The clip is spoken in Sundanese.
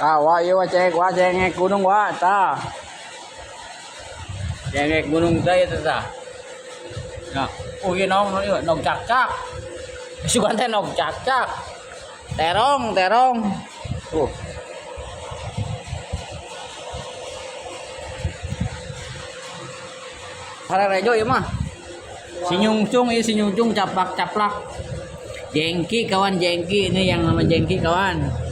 Tah, wah ieu wah cengek, wah cengek gunung wah tah. Cengek gunung teh ieu teh tah. Nah, oh ieu naon ieu nog cakcak. Sugan teh nog cakcak. Terong, terong. Tuh. Harerejo ieu mah. Sinyungcung ieu sinyungcung caplak-caplak. Jengki kawan, jengki ini yang nama jengki kawan.